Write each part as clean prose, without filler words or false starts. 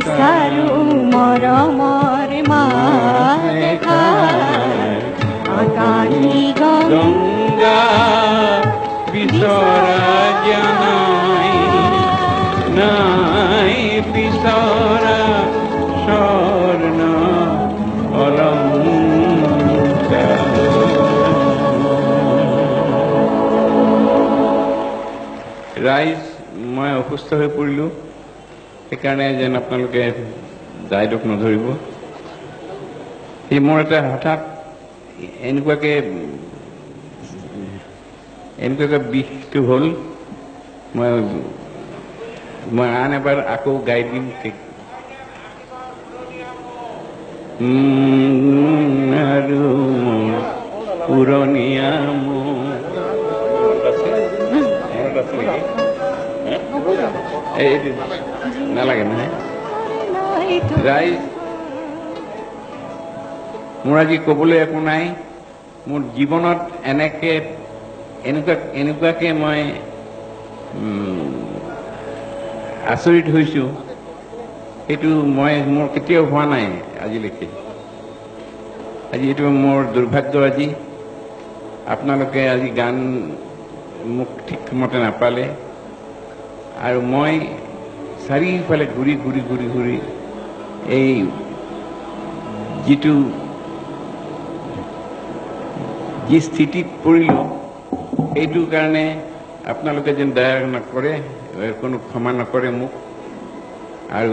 বিচাৰো মৰমৰ মাত এষাৰ। আকাশী গংগা বিচৰা নাই, নাই বিচৰা স্বৰ্ণ অলংকাৰ। ৰাইজ, মই অসুস্থ হৈ পৰিলোঁ, সেইকাৰণে যেন আপোনালোকে দায় দোষ নধৰিব। সেই মোৰ এটা হঠাৎ এনেকুৱাকে এনেকুৱাকে বিষটো হ'ল। মই মই আন এবাৰ আকৌ গাই দিম। ঠিক আৰু মোৰ উৰণীয়া মৌ আছে নেকি? এই নালাগে নহয়। ৰাইজ, মোৰ আজি ক'বলৈ একো নাই। মোৰ জীৱনত এনেকে এনেকুৱা এনেকুৱাকে মই আচৰিত হৈছোঁ, সেইটো মই মোৰ কেতিয়াও হোৱা নাই আজিলৈকে। আজি এইটো মোৰ দুৰ্ভাগ্য, আজি আপোনালোকে আজি গান মোক ঠিক মতে নাপালে আৰু মই চাৰিওফালে ঘূৰি ঘূৰি ঘূৰি ঘূৰি এই যিটো যি স্থিতিত পৰিলোঁ, সেইটো কাৰণে আপোনালোকে যেন দয়া নকৰে, কোনো ক্ষমা নকৰে মোক। আৰু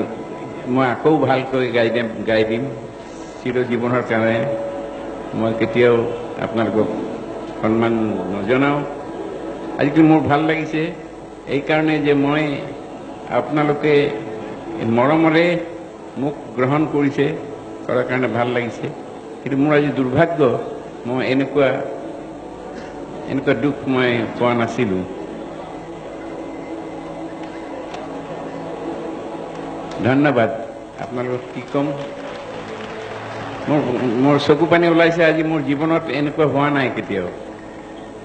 মই আকৌ ভালকৈ গাই দিম, গাই দিম চিৰজীৱনৰ কাৰণে। মই কেতিয়াও আপোনালোকক সন্মান নজনাওঁ। আজিকালি মোৰ ভাল লাগিছে এইকাৰণে যে মই আপোনালোকে মৰমৰে মোক গ্ৰহণ কৰিছে, কৰাৰ কাৰণে ভাল লাগিছে। কিন্তু মোৰ আজি দুৰ্ভাগ্য, মই এনেকুৱা এনেকুৱা দুখ মই পোৱা নাছিলোঁ। ধন্যবাদ। আপোনালোকক কি ক'ম, মোৰ মোৰ চকু পানী ওলাইছে। আজি মোৰ জীৱনত এনেকুৱা হোৱা নাই, কেতিয়াও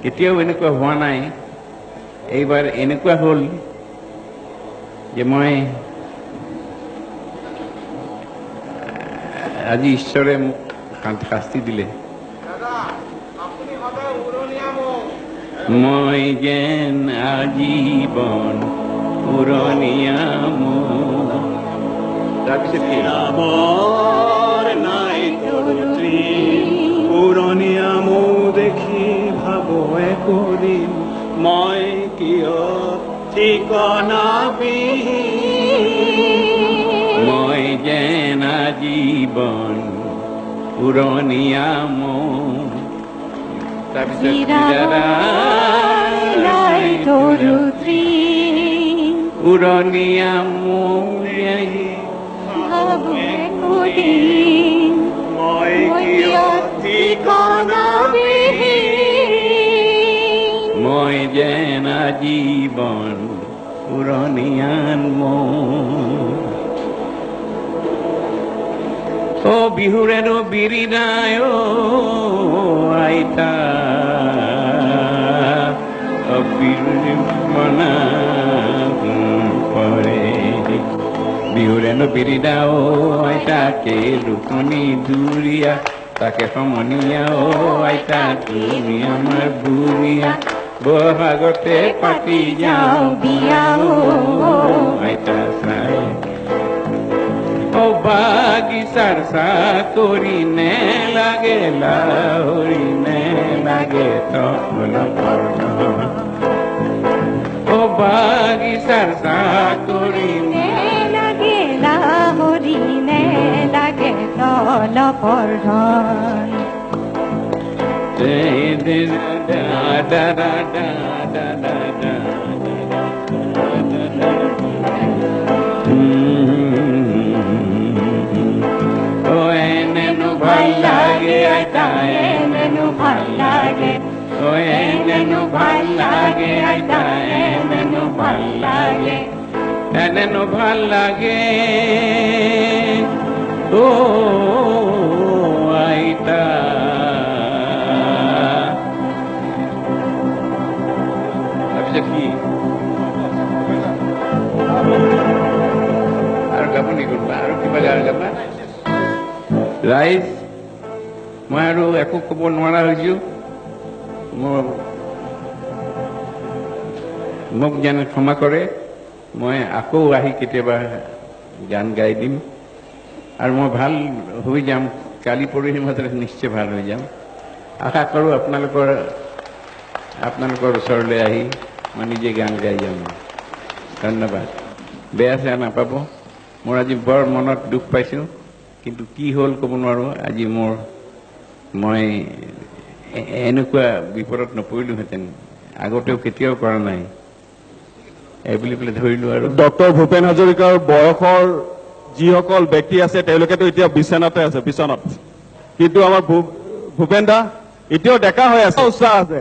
কেতিয়াও এনেকুৱা হোৱা নাই। এইবাৰ এনেকুৱা হ'ল যে মই আজি ঈশ্বৰে মোক শাস্তি দিলে। মই যেন আজীৱন উৰণীয়া মৌ। তাৰপিছত কি? ৰামৰ নাই তৃণ, উৰণীয়া মৌ দেখি ভাবো একদিন মই কিয় ঠিকনাবিহীন। মই যেন আজীৱন উৰণীয়া মৌ। তাৰপিছত নাই তৰুতৃণ, উৰণীয়া মৌ ভাবো একদিন মই মই কিয় কিয় ঠিকনাবিহীন। মই যেন আজীৱন উৰণীয়ান মৌ। অ বিহুৰেনো বিৰিণাই অ আইতা, অ বিহুৰে মনা পৰে, বিহুৰেনো বিৰিণা অ আইতা, কে ৰুকনি দূৰীয়া তাকে সমনীয়া অ আইতা, তুমি আমাৰ বুঢ়ীয়া, বহাগতে পাতি যাওঁ বিয়া অ আইতা চাই। ও বাগিচাৰ চাকৰি নে লাগে লাহৰি নে লাগে তপন পৰ্ণ। ও বাগিচাৰ চাকৰি নে লাগে লাহৰি নে লাগে তল পৰ্ধন। দে দে দা দা দা দা দা দা দা। ও এনেনো ভাল লাগে আইতা, এনেনো ভাল লাগে, ও এনেনো ভাল লাগে আইতা, এনেনো ভাল লাগে, এনেনো ভাল লাগে ও আইতা। তাৰপিছত কি আৰু গাব নেকি কোনোবা? কিবা গান গাবা? ৰাইজ, মই আৰু একো ক'ব নোৱাৰা হৈছো। মোৰ মোক যেন ক্ষমা কৰে। মই আকৌ আহি কেতিয়াবা গান গাই দিম আৰু মই ভাল হৈ যাম। কালি পৰহিৰ মাজতে নিশ্চয় ভাল হৈ যাম। আশা কৰোঁ আপোনালোকৰ ওচৰলৈ আহি মই নিজে গান গাই যাম। ধন্যবাদ। বেয়া চেয়া নাপাব, মোৰ আজি বৰ মনত দুখ পাইছোঁ, কিন্তু কি হ'ল ক'ব নোৱাৰোঁ। আজি মোৰ মই এনেকুৱা বিপদত নপৰিলোহেঁতেন, আগতেও কেতিয়াও কৰা নাই। এই বুলি পেলাই ধৰিলোঁ আৰু। ডক্টৰ ভূপেন হাজৰিকাৰ বয়সৰ যিসকল ব্যক্তি আছে, তেওঁলোকেতো এতিয়া বিচনাতে আছে, বিচনাত। কিন্তু আমাৰ ভূপেন দা এতিয়াও ডেকা হৈ আছে, উৎসাহ আছে।